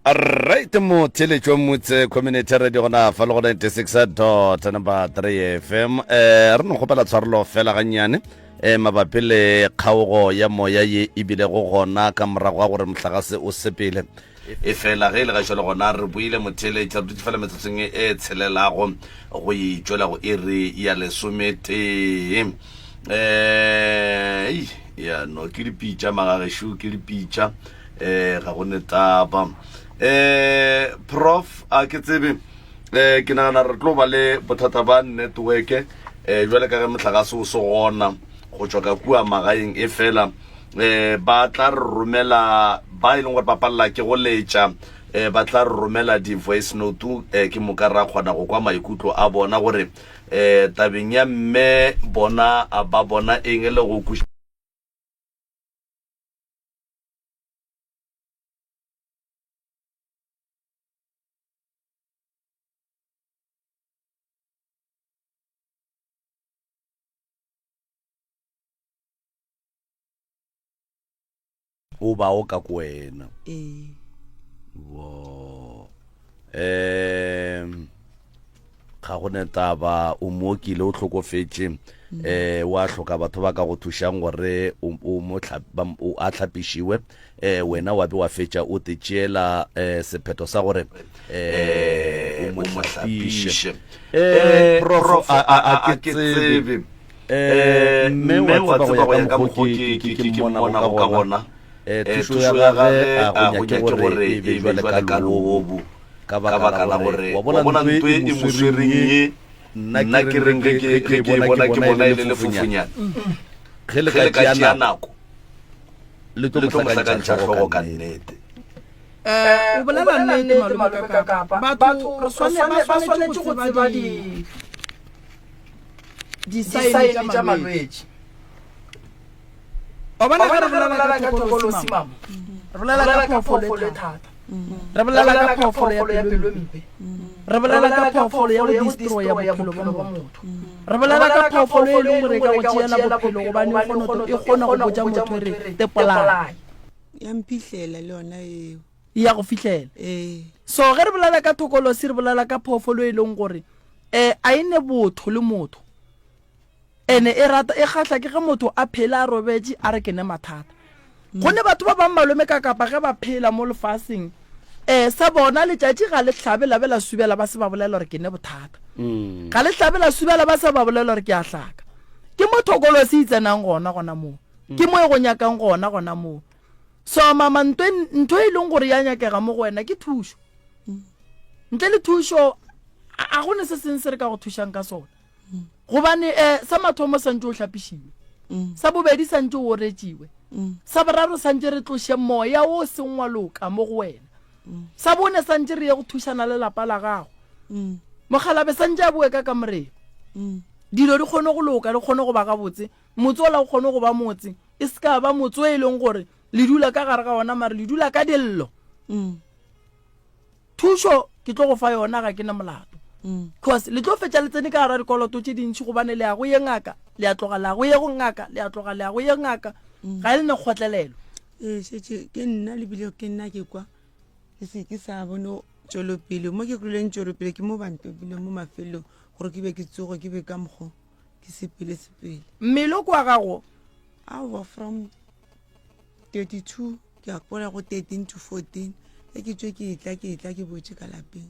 Right motheletšo motse community radio gona fa le go 96 dot number 3 fm eh re no kgopela tshwarelo fela gannyane eh mabapi le kgaogo ya moya ye e bilego gona ka morago ga gore mohlagase o sepele e fela ge e le gašo le gona re buile motheletša re dutše fela metsotsong e tshelelago go itšwela go iri ya lesometee um ya no ke dipitša magagešo ke dipitša um ga go ne taba um prof a ke tsebe um ke nagana re tlo ba le bothata ba networke um jwale ka ge mohlagase o se gona go tšwa ka kua magaeng e fela um ba tla re romela ba e leng gore ba palela ke go letša um ba tla re romela di-voice note um ke moka ra kgona go kwa maikutlo a bona gore um tabeng ya mme bona ba bona eng le go kwešiša o ba o ka ko wena ee wo um ga go ne taba o mookile o hlokofetše um wa hloka batho ba ka go thušang gore o o mo hla- ba- o a hlapišiwe um wena wa be wa fetša o te tšeela um sephetho sa gore um o mo hlapiše um prof a a- a ke tsebe Eh, mme wa tseba go ya ka mokgo ke ke ke mmonago ka gona eh, thušo ya gage a go nyake gore e be jwale ka lobu ka baka la gore wa bona ntho e mo swereng ye nna ke reng ge ke ge ke bona ke bona e le lefofunyana ge le ka tšea nako le tlo mo hlakantšha hlogo ka nnete Eh, o bolela nnete malome ka kapa batho re swane- ba swanetše go tseba di disaene tša malwetši wa bona ge re bolela ka thokolosi mama re bolela ka phoofolo e thata re bolela ka phoofolo ya pelo mpe re bolela ka phoofolo ya go destroya bophelo bja motho re bolela ka phoofolo e leng gore e ka go tšeela bophelo gobane e kgona go botša motho e re tepolaya ya mphihlela le yona eo ya go fihlela ee so ge re bolela ka thokolosi re bolela ka phoofolo e leng gore um a e ne botho le motho ene e rata e kgahla ke ge motho a phela a robetše a re ke ne mathata mm. gonne batho ba bang malome ka kapa ge ba phela mo lefaseng um sa bona letšatši ga le hlabe la be la subela ba se ba bolela gore ke ne bothata mm. ga le hlabe la subela ba se ba bolela gore ke a hlaka ke mo thokolosi e tsenang gona gona moo mm. ke mo e go nyakang gona gona moo so mama ntho e, e leng gore ya nyakega mo go wena ke thušo ntle le thušo a go ne se seng se re ka go thušang ka sona gobane um sa mathomo santse o hlapišiwe mm. sa bobedi santse o oretšiwe mm. sa boraro santse re tloše moya o seng wa loka mo go wena mm. sa bone santse re ye go thušana le lapa la gago mokgalabe santse a boe ka kamoreng dilo di kgone go loka di kgone go ba gabotse motse ola o kgone go ba motse e se ka ba motse o e leng gore le dula ka gare ga ona mare le dula ka dillo Thušo ke tlo go fa yona ga ke na molato. Cause le tlo fetša le tsene ka gara dikoloto tše dintši gobane le ya go ye ngaka, le a tloga le ya go ye go ngaka, le a tloga le ya go ye ngaka. Ga e le ne kgotlelelo. Ee, šetše ke nna le bile ke nna ke kwa ke se ke sa bone tšwelopele mo ke kweleng tšwelopele ke mo ba ntopileng mo mafelelong gore ke be ke tsoge ke be ka mokgo ke sepele sepele. Mmele o kwa gago? Aowa from 32 ke a gopola go 13 to 14 ge ke tswe ke etla ke etla ke boetse ka lapeng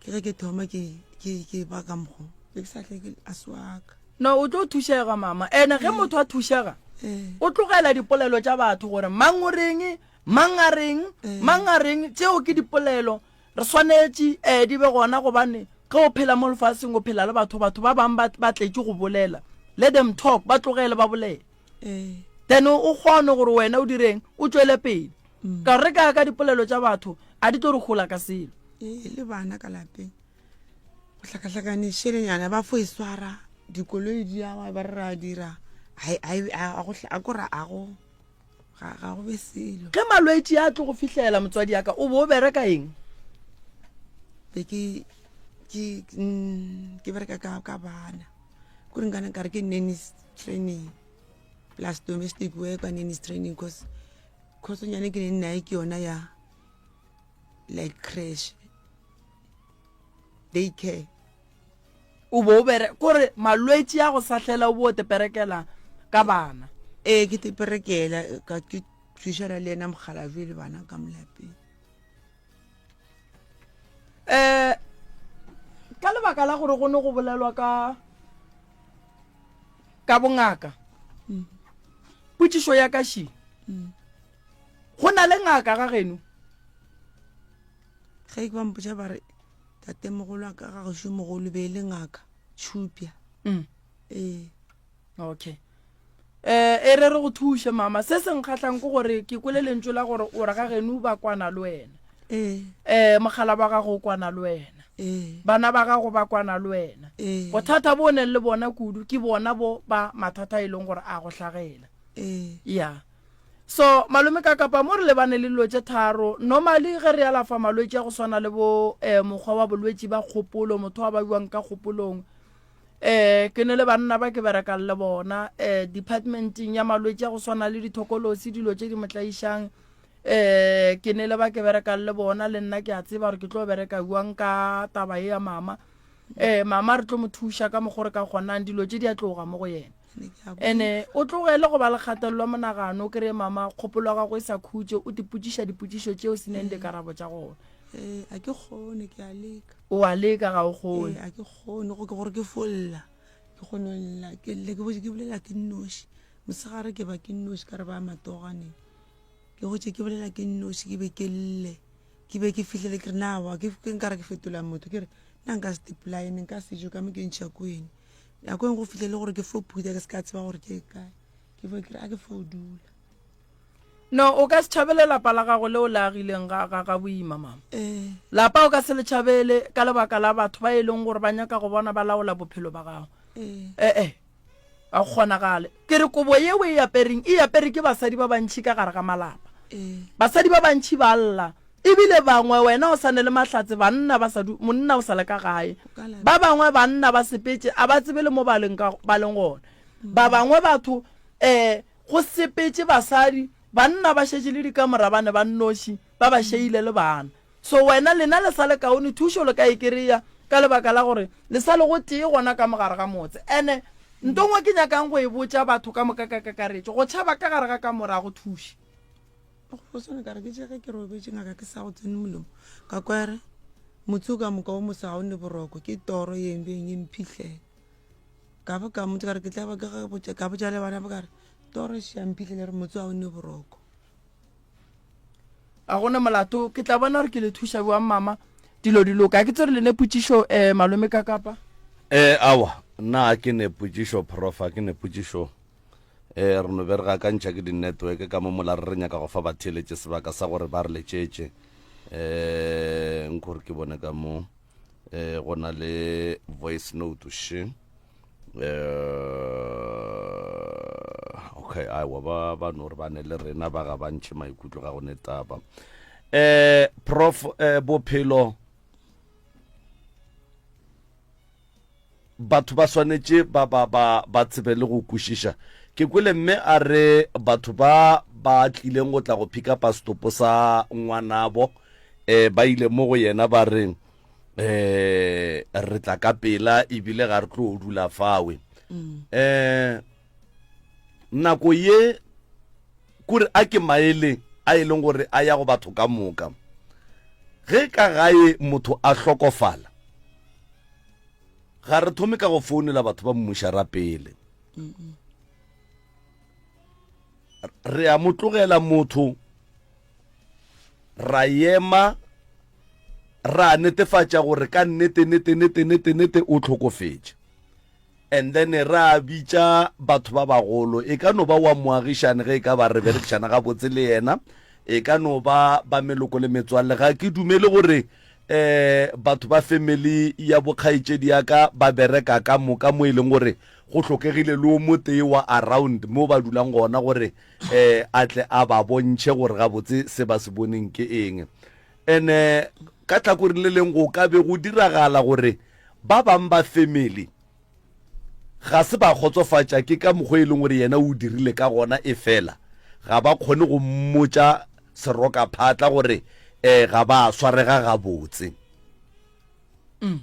ke ge ke thoma ke ke ke ba ka mokgo ke sa tle ke a swaka no o tlo thušega mama ene ge motho a thušega eh. o tlogela dipolelo tša batho gore mang o reng mang a reng eh. mang a reng tšeo ke dipolelo re swanetše um di be gona gobane ge o phela mo lefaseng o phela le batho batho ba bangwe ba tletše go bolela let them talk ba tlogele ba bolele ee then o kgone gore wena o direng o tšwele pele mm. ka re ka ka dipolelo tša batho a di tlo re gola ka selo ee le bana ka lapeng go hlakahlakane šelenyana ba fo e swara dikoloi di awa ba re ra dira a kora a go ga go be selo ge malwetši a tlo go fihlela motswadi ya ka o bo o bereka eng be ke ke mm, ke bereka ka ka bana kore nkana nkare ke nannies training plus domestic worker nannies training cause khosonyane ke ne nnae ke yona ya. like crash day care. O bo o bere kore malwetši a go sahlela o bo o teperekela ka bana. Ee ke teperekela ka ke thušana le yena mokgalabje le bana ka molapeng. Eh ka lebaka la gore go ne go bolelwa ka ka bongaka mm. potšišo ya ka ši mm. go na le ngaka ga geno ge ke ba mpotša ba re tatemogolo a ka ga gešo mogolo be e le ngaka tšhupja mm. ee okay eh e re re go thuše mama se se nkgahlang ke gore ke kwele lentšu la gore o re ga geno ba kwana le wena ee eh mogala ba gago o kwana le wena ee bana ba gago ba kwana le wena ee bothata bo o neng le bona kudu ke bona bo ba mathata e leng gore a go hlagela ee ya So, malome ka kapa mo re lebane le dilo tše tharo. Normally ge re alafa malwetši a go swana le bo eh, mokgwa wa bolwetši ba kgopolo, motho a babiwang ka kgopolong. Eh, ke ne le banna ba ke berekang le bona eh, departmenteng ya malwetši a go swana le dithokolosi, dilo tše di mo tlaišang. Eh, ke ne le ba ke berekang le bona, le nna ke a tseba gore ke tlo bereka bjang ka taba ye ya mama. Eh, mama re tlo mo thuša ka mokgo re ka kgonang, dilo tše di a tloga mo go yena. Ene o tlogele go ba le kgatelelo ya monagano, o kry-e mama kgopolo ya gago e sa khutše, o tipotšiša dipotšišo tšeo se neng dikarabo tša gona. Ee, a ke kgone, ke a leka. O a leka, ga o kgone. Ee, a ke kgone, go ke gore ke fo lla, ke kgone go lla, ke lle, ke botše ke bolela ke nnoši. Mosegare ke ba ke nnoši ka re ba matoganeng. Ke gotše ke bolela ke nnoši, ke be ke lle, ke be ke fihlele ke re na wa, ke nkare ke fetola motho, ke re nna nka se dipolaye, nka se jo ka mo ke ntšha kwene. Nako e nngwe go fihle le gore ke fo phutha ke se ka tseba gore ke kae. Ke fo ke re a ke fo dula. No, o ka se tšhabele lapa la gago leo le agileng ga, ga, ga boima, mama. Ee. Lapa o ka se le tšhabele ka lebaka la batho ba e leng gore ba nyaka go bona ba laola bophelo ba gago. Ee. E-e, ga go kgonagale. Ke re kobo ye o e apereng, e apere ke basadi ba bantši ka gare ga malapa. Ee. Basadi ba bantši ba lla. Ebile bangwe wena o sa ne le mahlatse banna ba sa du monna o sa le ka gae. Ba bangwe banna ba sepetše a ba tsebe le mo ba leng ka ba leng gona. Ba bangwe batho eh go sepetše basadi banna ba šetše le dikamora ba ne ba nnoši ba ba šeile le bana. So wena lena le sa le kaone thušo le ka e kereya ka lebaka la gore le sa le go tee gona ka mogare ga motse. Ene nto ngwe ke nyakang go e botša batho ka moka ka kakaretšo go tšhaba ka gare ga kamora ga go thuše. Go swana ka re ke tše ge ke robetše ngaka ke sa go tsene molomo ka kwa re motse o ka moka o mosa ga o ne boroko ke toro ye beng e mphihlela ka ba ka motse ka re ke tla ba ke ge botša ka botša le bana ba ka re toro e šia mphihlele re motse ga o ne boroko. A gona molato ke tla bona gore ke le thuša bjang mama dilo di loka ke tsere le ne potšišo um malome ka kapa. Eh awa nna a ke ne potšišo prof a ke ne potšišo Ee, re no be re gakantšha ke di-network ka mo mola re re nyaka go fa batheeletše sebaka sa gore ba re letšetše. Um nko gore ke bone ka mo um go na le voice note še. Um okay, aewa ba ba no re ba ne le rena ba ga ba ntšhe maikutlo ga go ne taba. Um prof um bophelo Batho ba swanetše ba, ba, ba, ba tsebe le go kwešiša. Ke kwele mme a re batho ba ba tlileng go tla go phikapa setopo sa ngwanabo, eh, ba ile mo go yena ba re, eh, re tla ka pela ebile ga re tlo dula fawe. Eh, nako ye kore a ke maele a e leng gore a ya go batho ka moka. Ge ka gae motho a hlokofala, Ga re thome ka go founela batho ba mmušara pele. Re a mo tlogela motho, ra ema, ra netefatša gore ka nnete, nnete, nnete, nnete, nnete o hlokofetše. And then ra bitša batho ba bagolo, e ka no ba wa moagišane ge e ka ba re berekišana gabotse le yena, e ka no ba ba meloko le metswalle. Ga ke dumele gore eh batho ba family ya bokgaetšedi ya ka ba bereka ka moka mo e leng gore go hlokegile le o motee wa around mo ba dulang gona gore eh a tle a ba bontšhe gore gabotse se ba se boneng ke eng. Ene ka tlhakoreng le leng go ka be go diragala gore ba bang ba family ga se ba kgotsofatša ke ka mokgwa e leng gore yena o dirile ka gona, efela ga ba kgone go mmotša serokaphatla gore um ga ba swarega gabotse. Mm.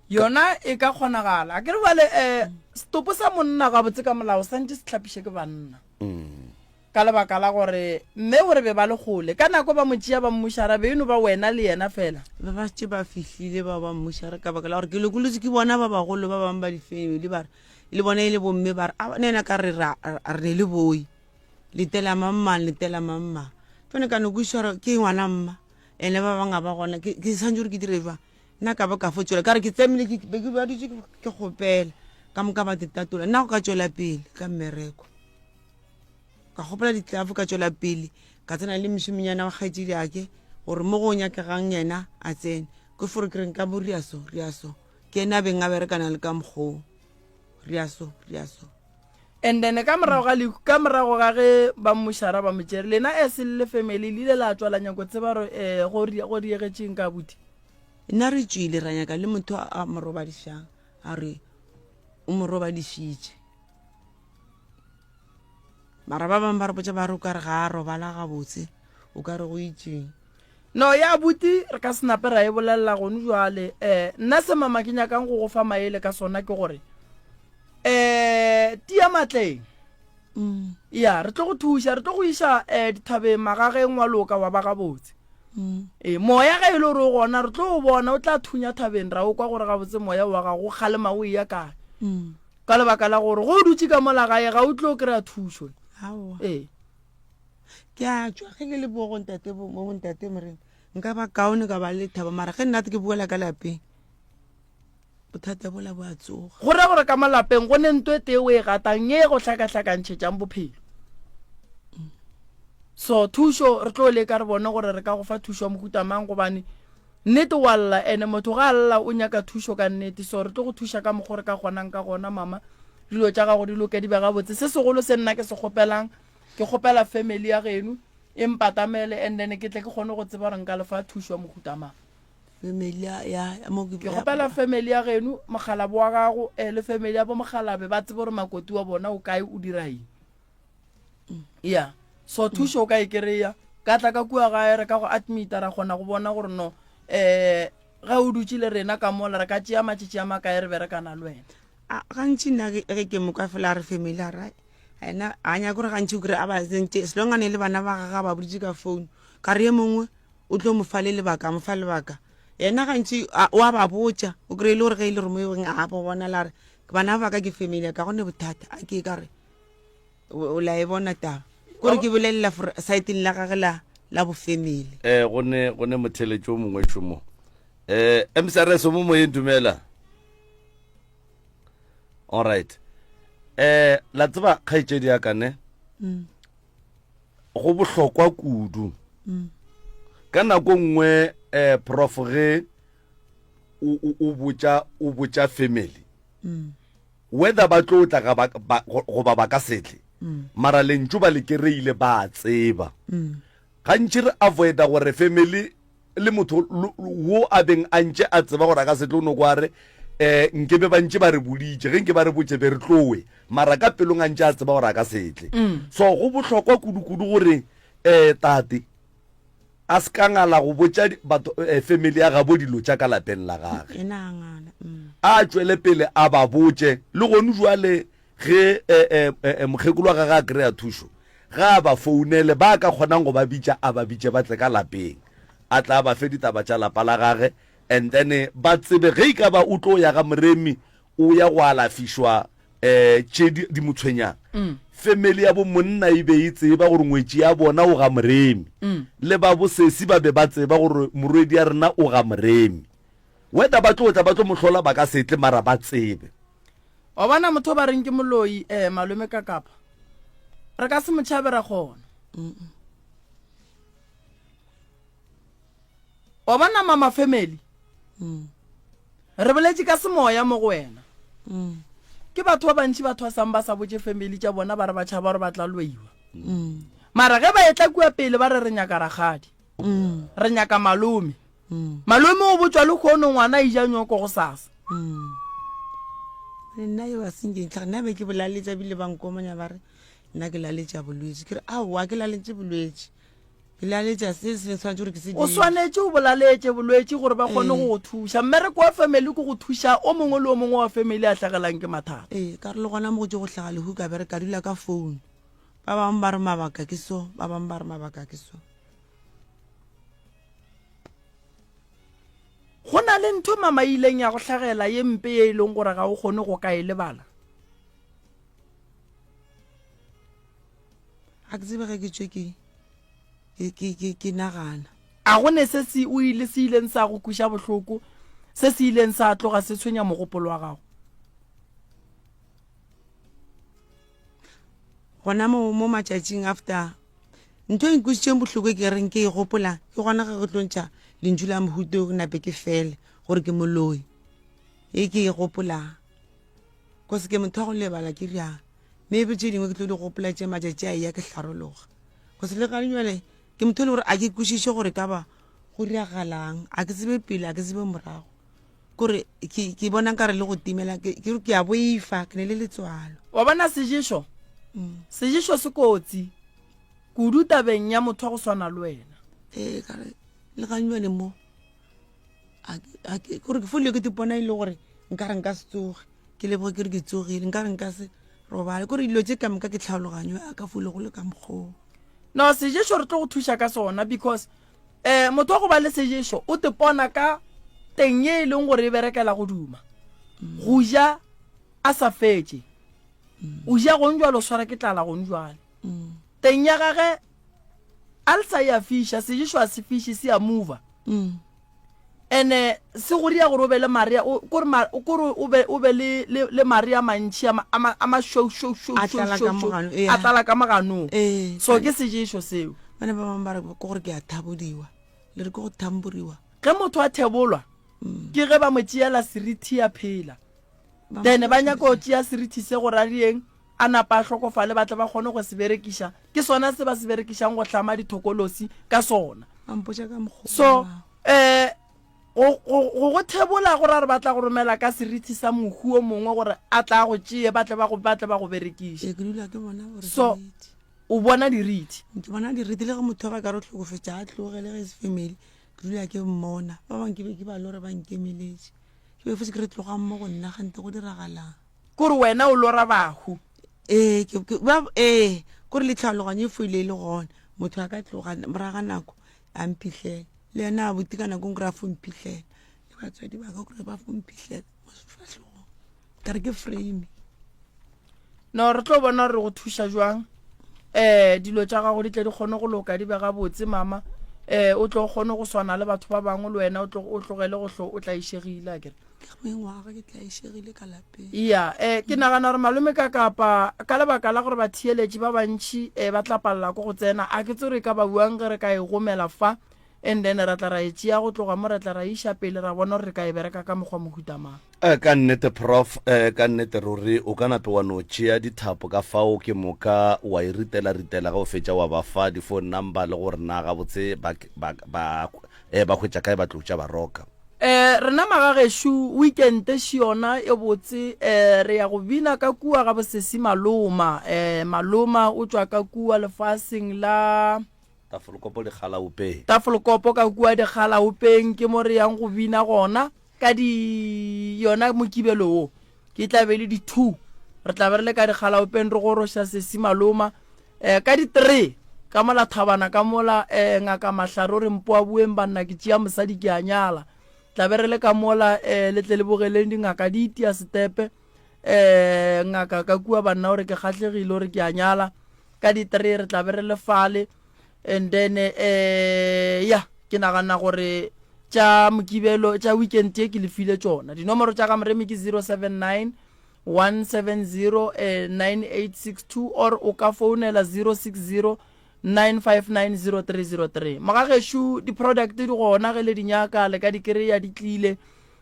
Yona e ka kgonagala. A ke re bjale um setopo sa monna gabotse ka molao santše se hlapiše ke banna. Mm. Ka lebaka la gore mme o re be ba le kgole. Ka nako ba mo tšea ba mmušara be e no ba wena le yena fela. Ba ba tše ba fihlile ba ba mmušara ka baka la gore ke lokolotse ke bona ba bagolo ba bangwe ba difemeli ba re le bona e le bomme ba re a ne ena ka re ra re ne le boi letela mang mang letela mang mang tsone ka no kwešiša gore ke ngwana mma ene ba bangwe ga ba gona ke ke santse gore ke dire jwang nna ka ba ka fo tšwela ka re ke tsamile ke be ke ba dutse ke kgopela ka moka ba tetatola nna go ka tšwela pele ka mmereko Ka kgopela ditlelafo ka tšwela pele ka tsena le mošemonyana wa kgaetšediake gore mo go nyakegang yena a tsene. Ke fore ke re nka mo ria so, ria so. Ke yena a beng a berekana le ka mokgoo. Ria so, ria so. And then ka morago ga lehu, ka morago ga ge ba mmušara ba mo tšere, lena as le le family le ile la tšwa la nyako tseba gore eh, go go diegetšeng ka abuti? Nna re tšwile ra nyaka le motho a mo robadišang, a re o mo robadišitše. Mara ba bangwe ba re botša ba re o ka re ga a robala gabotse, o ka re go itšeng. No ya abuti re ka se nape ra e bolelela gone jwale. Eh, nna se mama ke nyakang go go fa maele ka sona ke gore eh tia matleng. Mm. Ya, re tlo go thuša, re tlo go iša eh dithabeng magageng wa loka wa ba gabotse. Mm. E, moya ge e le gore o gona re tlo o bona o tla thunya thabeng ra o kwa gore gabotse moya wa gago o kgalema o eya kae. Mm. Ka lebaka la gore go o dutše ka mola gae ga o tlo kry-a thušo. Aowa. Ee. Ke a tšwa ge ke le bo go ntate bo mo go ntate morena nka ba kaone ka ba le lethabo mara ge nna ke boela ka lapeng bothata bola bo a tsoga. Go ra gore ka mo lapeng go ne nto e tee o e gatang ye e go hlakahlakantšhetšang bophelo. So thušo re tlo leka re bone gore re ka go fa thušo ya mohuta mang gobane Nnete wa lla ene motho ga a lla o nyaka thušo ka nnete so re tlo go thuša ka mokgo re ka kgonang ka gona mama dilo tša gago di loke di be gabotse se segolo se nna ke se kgopelang ke kgopela family ya geno e mpatamele and then ke tle ke kgone go tseba gore nka le fa thušo ya mohuta mang. Family ya ya mo ke kgopela family ya geno mokgalabo wa gago eh, le family ya bo mokgalabe ba tsebe gore makoti wa bona o kae o dira eng. Ya so thušo o ka e kry-a ka tla ka kua gae re ka go admita ra kgona go bona gore no um ge o dutše le rena ka mola re ka tšea matšatši a makae re berekana le wena. A gantši nna ge ke mo kwa fela a re family a re ena a nyake gore gantši o kry a ba tsentše as long a ne le bana ba gage a ba boditše ka phone ka re ye mongwe o tlo mo fa le lebaka a mo fa lebaka yena gantši o a ba botša o kry e le gore ge e le gore mo e beng a bo bona la re bana ba ka ke family ya ka go ne bothata a ke ka re O la e bona taba kore ke bolelela for saeteng la gage la la bofemele. Eh go ne go ne motheletši o mongwe šomo. Eh MCRS o mo moyeng dumela. All right. Eh la tseba kgaetšedi ya ka ne. Mm. Go bohlokwa kudu. Mm. Ka nako nngwe eh prof ge o o botša o botša family. Mm. Whether ba tlo tla ga ba, ba, goba ba ka se tle, mara lentšu ba le kereile ba a tseba. Gantši re avoida gore family le motho wo a beng a ntše a tseba gore a ka se tle o no kwa re um nke be ba ntše ba re boditše, ge nke ba re botše be re tlowe, mara ka pelong a ntše a tseba gore a ka se tle. So go bohlokwa kudu-kudu gore um tate A se ka ngala go botša batho eh, family ya gabo dilo tša ka lapeng la gage. Yena a ngala. Mm. A tšwele pele a ba botše le gone jwale ge eh, eh, eh, eh, mokgekolo wa gage a kry-a thušo, ga a ba founele ba ka kgonang go ba bitša a ba bitše ba tle ka lapeng a tla ba fe ditaba tša lapa la gage and then eh, ba tsebe ge e ka ba o tlo ya ga Moremi o ya go alafišwa um tše di, di mo tshwenyang. Mm. Family ya bo monna e be e tseba gore ngwetši ya bona o ga Moremi. Mm. Le ba bo sesi ba be ba tseba gore morwedi ya rena o ga Moremi. Whether ba tlo tla ba tlo mo hlola ba ka se tle mara ba tsebe. Wa bona motho ba reng ke moloi eh malome ka kapa. Re ka se mo tšhabe ra kgona. Wa bona mama family. Mm. Re boletše ka semoya mo go wena. Mm. Ke batho ba bantši ba thwasang ba sa botše family tša bona ba re ba tšhaba gore ba tla loiwa. Mm. Mara ge ba etla kua pele ba re re nyaka rakgadi. Mm. Re nyaka malome. Mm. Malome o botšwa le kgono ngwana a ija nyoko go sasa. Mm. Le nna yo a senke ntlha nna be ke bolaletša bile ba nkomanya ba re. nna ke laletša bolwetši ke re aowa ke laletše bolwetši ke laletša se se tshwanetse gore ke se O swanetše o bolaletše bolwetši gore ba kgone go go thuša. Mmereko wa family ke go thuša o mongwe le o mongwe wa family a hlagelang ke mathata. Ee, ka re le gona mo go tše go hlaga lehu ka bereka dula ka phone. Ba bangwe ba re mabaka ke so, ba bangwe ba re mabaka ke so. Go na le ntho mama e ileng ya go hlagela ye mpe ye e leng gore ga o kgone go ka e lebala? Ga ke tsebe ge ke tšwe ke ke ke ke ke nagana. A go ne se se o ile se ileng sa go kweša bohloko, se se ileng sa tloga se tshwenya mogopolo wa gago? Gona mo mo matšatšing after ntho e nkwešitšeng bohloko e ke reng ke e gopola ke gona ge go tlo ntšha lentšu la mohuto ke nape ke fele gore ke moloi e ke e gopolang ko se ke motho wa go lebala ke riang maybe tše dingwe ke tlo di gopola tše matšatši a eya ke hlarologa go se le gane jale ke motho e le gore a ke kwešiše gore ka ba go diragalang a ke tsebe pele a ke tsebe morago kore ke ke bona nkare le go timela ke ke ke a boifa ke ne le letswalo Wa bona seješo? Seješo se kotsi kudu tabeng ya motho wa go swana le wena. Ee, ka re le gannyane mo a ke- a ke- kore ke fole ke tipona e le gore nkare nka se tsoge ke leboge ke re ke tsogile nkare nka se robale kore dilo tše ka moka ke tlhaologanyo a ka fole go le ka mokgoo No, seješo re tlo go thuša ka sona because um motho wa go ba le seješo o tepona ka teng ye e leng gore e berekela go duma go ja a sa fetše o ja gong jwale o swara ke tlala gong jwale teng ya gage alsa e a fiša seješo a se fiše se a mova ene se go ria gore o be le mare kore kore o be o be le le le mare a mantši a ma a ma show show show A tlala ka mogano, a tlala ka moganong Ee. so ke seješo seo bana ba bangwe ba re ke gore ke a thabodiwa le re ke go thamboriwa ge motho a thebolwa ke ge ba mo tšeela seriti a phela then ba nyaka go tšea seriti se gore a rieng a napa a hlokofale ba tle ba kgone go se berekiša ke sona se ba se berekišang go hlama dithokolosi ka sona ba mpotša ka mokgwa so um go go go thebola go ra re batla go romela ka seriti sa mohu o mongwe gore a tla go tšee ba tle ba go ba tle ba go berekiše ee ke dula ke bona gore So- o bona diriti ke bona diriti le ge motho wa ka ka re o hlokofetše a tloge le ge e se family ke dula ke mmona ba bangwe ke be ke ba lore ba nkemeletše ke be fetse ke re tlogang mo go nna gante go diragalang kore wena o lora bahu ee ke ke ba ee kore le tlhaloganyo e foile e le gona motho a ka tloga moraga nako a mphihlele le yena a buti ka nako nkore a fo mphihlele le batswadi ba ka kore ba fo mphihlele mo sefahlogong ka re ke frame no re tlo bona gore re go thuša jwang um dilo tša gago di tle di kgone go loka di be gabotse mama um o tlo kgone go swana le batho ba bangwe le wena o tlogele go hlo o tlaišegile a kere Ke mengwaga ke tlaišegile ka lapeng. Ya, eh, ke nagana gore malome ka kapa ka lebaka la gore batheeletši ba bantši eh, ba tla palela ko go tsena, a ke tsore e ka ba buang ge re ka e gomela fa and then ra tla ra e tšea go tloga mo ra tla ra e iša pele ra bona gore re ka e bereka ka mokgwa mohuta mang. Eh, ka nnete prof eh, ka nnete ruri o ka nape wa no tšea dithapo ka fao ke moka wa e ritela ritela ge o fetša wa ba fa di-phone number le gore na gabotse ba, ba, ba, eh, ba hwetša kae ba tlo tša ba roka. Eh, rena magagešo weekend še yona e botse eh, re ya go bina ka kua ga bosesi Maloma eh, Maloma o tšwa ka kua lefaseng la Tafolkopo Dikgalaopeng. Tafolkopo ka kua Dikgalaopeng ke mo re yang go bina gona ka di yona mokibelo wo ke tla be le di 2 re tla be re le ka Dikgalaopeng re goroša sesi Maloma eh, ka di 3 ka mola thabana ka mola eh, ngaka mahlare o re mpoa bueng banna ke tšea mosadi ke a nyala tla be re le ka mola eh, le tle le bogeleng dingaka di itia setepe eh, ngaka ka kua banna o re ke kgahlegile o re ke a nyala ka di 3 re tla be re le fale and then eh, ya ke nagana gore tša mokibelo tša weekend ye ke le file tšona dinomoro tša ga moremi ke 079 170 eh, 9862 or o ka founela 060 9590303 mogagešo di-product di gona ge le di nyaka le ka di kry-a di tlile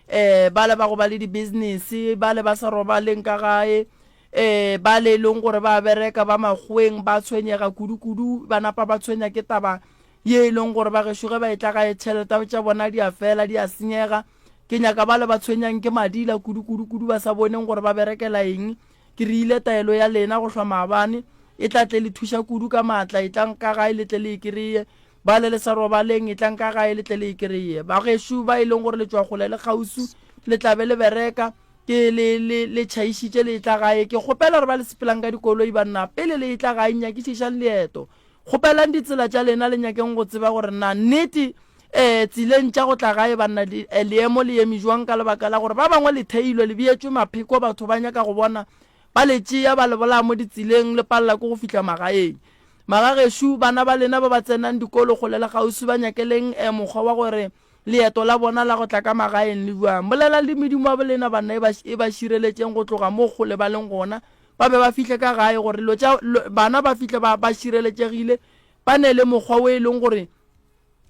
eh ba le ba go ba le di-business ba le ba sa robaleng ka gae eh ba le e leng gore ba bereka ba makgoweng ba tshwenyega kudu-kudu ba napa ba tshwenya ke taba ye e leng gore ba gešo ge ba etla gae tšhelete tša bona di a fela di a senyega Ke nyaka bale ba tshwenyang ke madila kudu-kudu-kudu ba sa boneng gore ba berekela eng. Ke re ile taelo ya lena go hlwa maabane. E tla tle le thuša kudu ka maatla. Etlang ka gae le tle le e kereye. Bale le sa robaleng, etlang ka gae le tle le e kereye. Bagešo ba e leng gore le tšwa kgole le kgauswi, le tla be le bereka, ke le, le, le tšhaišitše le etla gae. Ke kgopela gore ba le sepelang ka dikoloi, banna, pele le etla gae, nyakišišang leeto. Kgopelang ditsela tša lena, le nyakeng go tseba gore na nnete, eh, tseleng tša go tla gae, banna, di, eh, leemo le eme jwang, ka lebaka la gore ba bangwe le theilwe, le beetšwe mapheko, batho ba nyaka go bona ba le tšea, ba le bolaya mo ditseleng, le palela ke go fihla magaeng. Magagešo, bana ba lena ba ba tsenang dikolo kgole le kgauswi, ba nyakeleng, eh, mokgwa wa gore leeto la bona la go tla ka magaeng le bjang. Bolelang le medimo ya bolena, banna, e ba, e ba šireletšeng go tloga mo kgole ba leng gona, ba be ba fihle ka gae, gore dilo tša, bana ba fihle ba, ba šireletšegile, ba ne le mokgwa wo e leng gore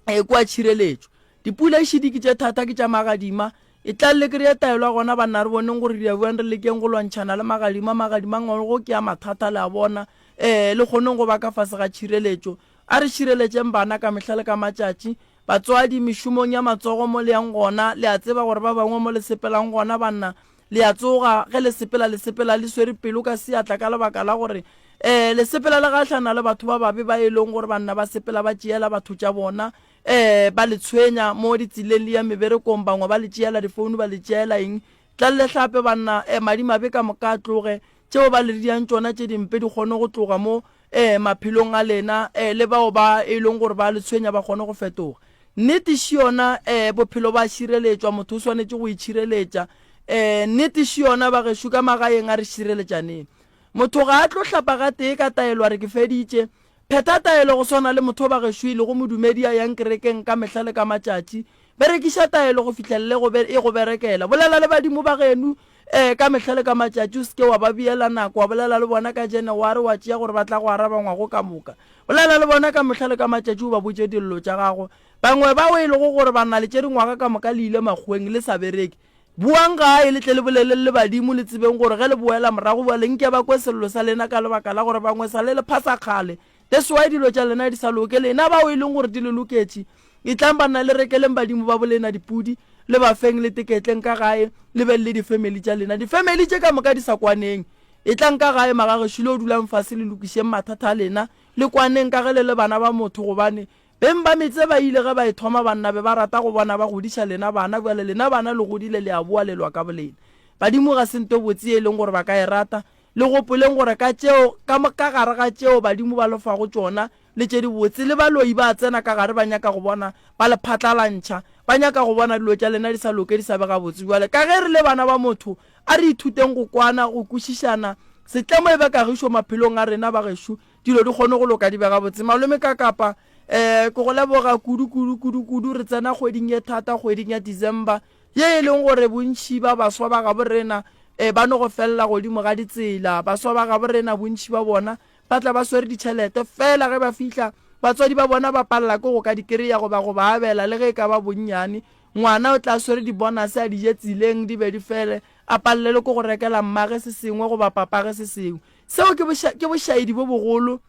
e kwa tšhireletšo. Dipula e šidi ke tše thata, ke tša magadima. E tla le kry-e taelo ya gona, banna, re boneng gore re ya bjang, re lekeng go lwantšhana le magadima. Magadima ngwago ke a mathata, le a bona. Ee, le kgoneng go ba ka fase ga tšhireletšo. A re šireletšeng bana ka mehla le ka matšatši. Batswadi, mešomong ya matsogo mo le yang gona, le a tseba gore ba bangwe mo le sepelang gona, banna, le a tsoga, ge le sepela, le sepela le swere pelo ka seatla ka lebaka la gore um le sepela le gahlana le batho ba babe ba e leng gore banna ba sepela ba tšeela batho tša bona, um ba le tshwenya mo ditseleng le ya meberekong, bangwe ba le tšeela difounu, ba le tšeela eng. Tlang le hlape banna, um madimabe ka moka a tloge, tšeo ba le diang tšona tše dimpe di kgone go tloga mo Ee, maphelong a lena, ee, le bao ba e leng gore ba le tshwenya ba kgone go fetoga. Nnete še yona, ee, bophelo ba šireletšwa, motho o swanetše go itšhireletša. Ee, nnete še yona, bagešo ka magaeng a re šireletšaneng. Motho ga a tlo hlapa gatee ka taelo a re ke feditše. Phetha taelo go swana le motho bagešo e lego modumedi a yang kerekeng ka mehla le ka matšatši. Berekiša taelo go fihlelele go be, e go berekela. Bolela le badimo ba geno, Ee, ka mehla le ka matšatši o se ke wa ba beela nako, wa bolela le bona ka Janaware, wa tšea gore ba tla go araba ngwago ka moka. Bolela le bona ka mehla le ka matšatši o ba botše dillo tša gago. Bangwe bao e lego gore ba na le tše dingwaga ka moka le ile makgoweng le sa bereke. Boang gae le tle le boleleng le badimo le tsebeng gore ge le boela morago bjale nke ba kwe sello sa lena ka lebaka la gore bangwe sa le le phasa kgale. That's why dilo tša lena di sa loke. Lena bao e leng gore di le loketše, Etlang banna le rekeleng badimo ba bolena dipudi, le ba feng le teketleng ka gae, le beng le difemeli tša lena. Difemeli tše ka moka di sa kwaneng. Etlang ka gae magagešo le yo dulang fase le lokišeng mathata a lena, le kwaneng ka ge le le bana ba motho gobane beng ba metse ba ile ge ba e thoma banna be ba rata go bona ba godiša lena bana bjale lena bana le godile le a boa le lwa ka bolena. Badimo ga se nto botse ye e leng gore ba ka e rata. Le gopoleng gore ka tšeo ka ka gare ga tšeo badimo ba lo fago tšona le tše dibotse, le baloi ba tsena ka gare ba nyaka go bona ba le phatlalantšha, ba nyaka go bona dilo tša lena di sa loke, di sa be gabotse. Bjale ka ge re le bana ba motho, a re ithuteng go kwana, go kwešišana, setlemo e be kagišo maphelong a rena bagešo, dilo di kgone go loka di be gabotse. Malome Kakapa, eh, ke go leboga kudu, kudu, kudu, kudu. Re tsena kgweding ye thata, kgweding ya December, ye e leng gore bontši ba baswa ba gabo rena, eh, ba no go felela godimo ga ditsela. Baswa ba gabo rena bontši ba bona Ba tla ba swere ditšhelete, fela ge ba fihla, batswadi ba bona ba palela ke go ka di kereya goba go ba abela le ge e ka ba bonnyane. Ngwana o tla swere dibonase a di je tseleng di be di fele, a palelwe ke go rekela mmage se sengwe goba papage se sengwe. Seo ke boša, ke bošaedi bo bogolo,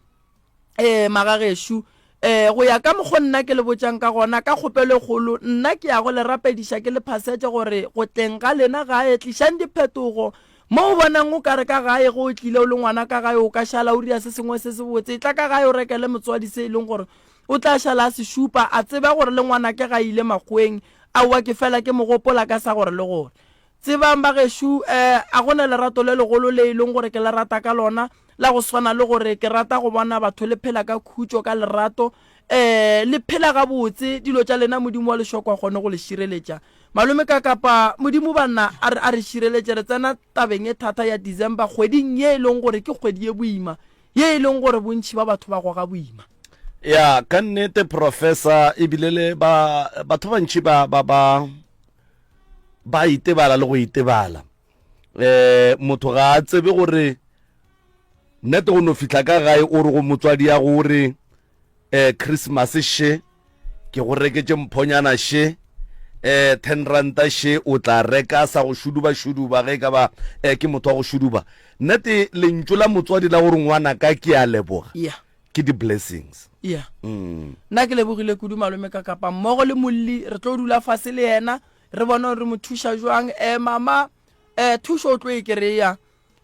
ee, magagešo. Ee, go ya ka mokgo nna ke le botšang ka gona, ka kgopelo e kgolo, nna ke ya go le rapediša ke le phasetše gore go tleng ga lena gae, tlišang diphetogo. Mo o bonang o ka re ka gae, ge o tlile o le ngwana ka gae, o ka šala o dira se sengwe se sebotse, etla ka gae o rekele motswadi se e leng gore o tla šala a se šupa, a tsebe gore le ngwanake ga ile makgoweng, aowa ke fela ke mo gopola ka sa gore le gore. Tsebang bagešo, eh, a go na lerato le legolo le e leng gore ke le rata ka lona, la go swana le gore ke rata go bona batho le phela ka khutšo, ka lerato, eh, le phela gabotse, dilo tša lena Modimo wa lešoko a kgone go le šireletša. Malome ka kapa, Modimo banna a re, a re šireletše, re tsena tabeng e thata ya December, kgweding ye e leng gore ke kgwedi ye boima, ye e leng gore bontši ba batho ba goga boima. Ya, ka nnete Professor, ebile le ba, batho ba bantši ba, ba, ba, ba itebala le go itebala um motho ga a tsebe gore nnete go no fihla ka gae o re go motswadi ya gore um christmas she ke go reketše mphonyana she eh 10 ranta she o tla reka sa go šuduba šuduba ge e ka ba eh, ke motho wa go šuduba nnete lentšu la motswadi la gore ngwana ka ke a leboga yeah ke di-blessings yeah mm. nna ke lebogile kudu malome ka kapa mmogo le molli re tlo dula fase le yena re bone gore re mo thuša jwang um mama um thušo o tlo e kry-a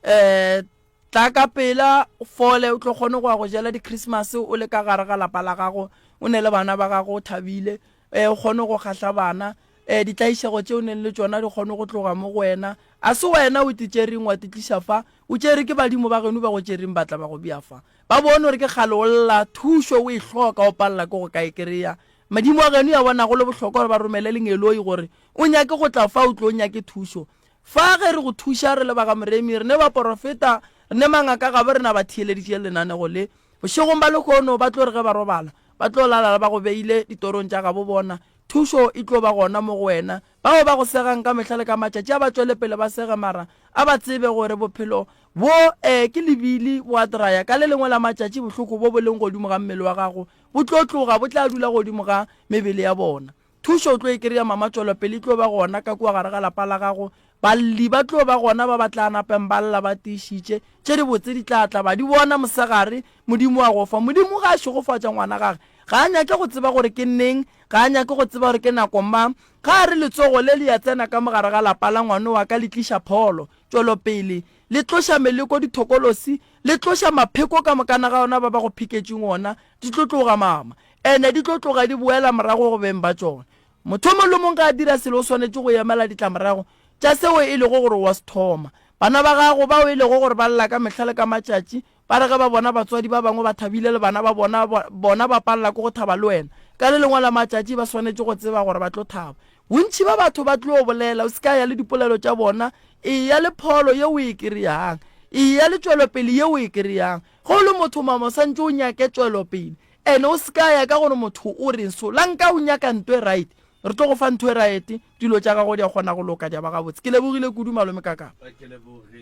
um. Tla ka pela o fole o tlo kgone go ya go jela di-Christmas o le ka gare ga lapa la gago o ne le bana ba gago o thabile um o kgone go kgahla bana um ditlaišego tše o neng le tšona di kgone go tloga mo go wena. A se wena o ti tšereng wa ti tliša fa, o tšere ke badimo ba geno ba go tšereng ba tla ba go bea fa. Ba bone gore ke kgale o lla, thušo o e hloka o palela ke go ka e kry-a. Madimo a geno ya bona go le bohlokwa gore ba romele lengeloi gore o nyake go tla fa o tlo nyake thušo. Fa ge re go thuša re le ba ga Moremi, re ne baporofeta, re ne mangaka gabo rena ba theeleditše lenanego le. Bošegong ba lehono ba tlo re ge ba robala, ba tlo lala ba go beile ditorong tša gabo bona. Thušo e tlo ba gona mo go wena. Bao ba go segang ka mehla le ka matšatši a ba tšwele pele ba sege mara a ba tsebe gore bophelo bo e ke lebili bo a draya. Ka le lengwe la matšatši bohloko bo bo leng godimo ga mmele wa gago bo tlo tloga, bo tla dula godimo ga mebele ya bona. Thušo o tlo e kry-a mama, tšwelopele e tlo ba gona ka kua gare ga lapa la gago. Balli ba tlo ba gona ba ba tla napeng ba lla ba tiišitše. Tše dibotse di tla tla ba di bona mosegare, Modimo a go fa. Modimo ga a šegofatša ngwana gage, ga a nyake go tseba gore ke neng, ga a nyake go tseba gore ke nako mang. Ga a re letsogo le le a tsena ka mo gare ga lapa la ngwano wa ka le tliša pholo, tšwelopele, le tloša meleko dithokolosi, le tloša mapheko ka mokana ga ona ba ba go pheketšeng ona, di tlo tloga mama. Ene di tlo tloga di boela morago go beng ba tšona. Motho mong le mong ge a dira selo o swanetše go emela ditlamorago tša seo e lego gore o a se thoma. Bana ba gago bao e lego gore ba lla ka mehla le ka matšatši ba re ge ba bona batswadi ba bangwe ba thabile le bana ba bona, bona ba palela ke go thaba le wena. Ka le lengwe la matšatši ba swanetše go tseba gore ba tlo thaba. Bontši ba batho ba tlo bolela, o se ka ya le dipolelo tša bona, eya le pholo ye o e kry-ang, eya le tšwelopele ye o e kry-ang. Ge o le motho mama o santše o nyake tšwelopele. Ene o seka ya ka gore motho o reng so la nka o nyaka nto e right re tlo go fa ntho e right dilo tša gago di a kgona go loka di a ba gabotse ke lebogile kudu malome kakapa.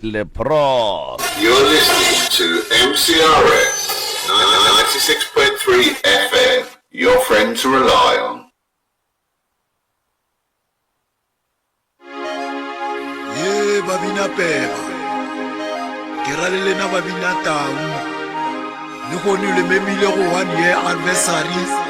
Le Prof. You're listening to MCRS 96.3 FM, your friend to rely on. Ye ba bina peba, ke ra le lena ba bina tau. Lehono le memile go one year anniversary.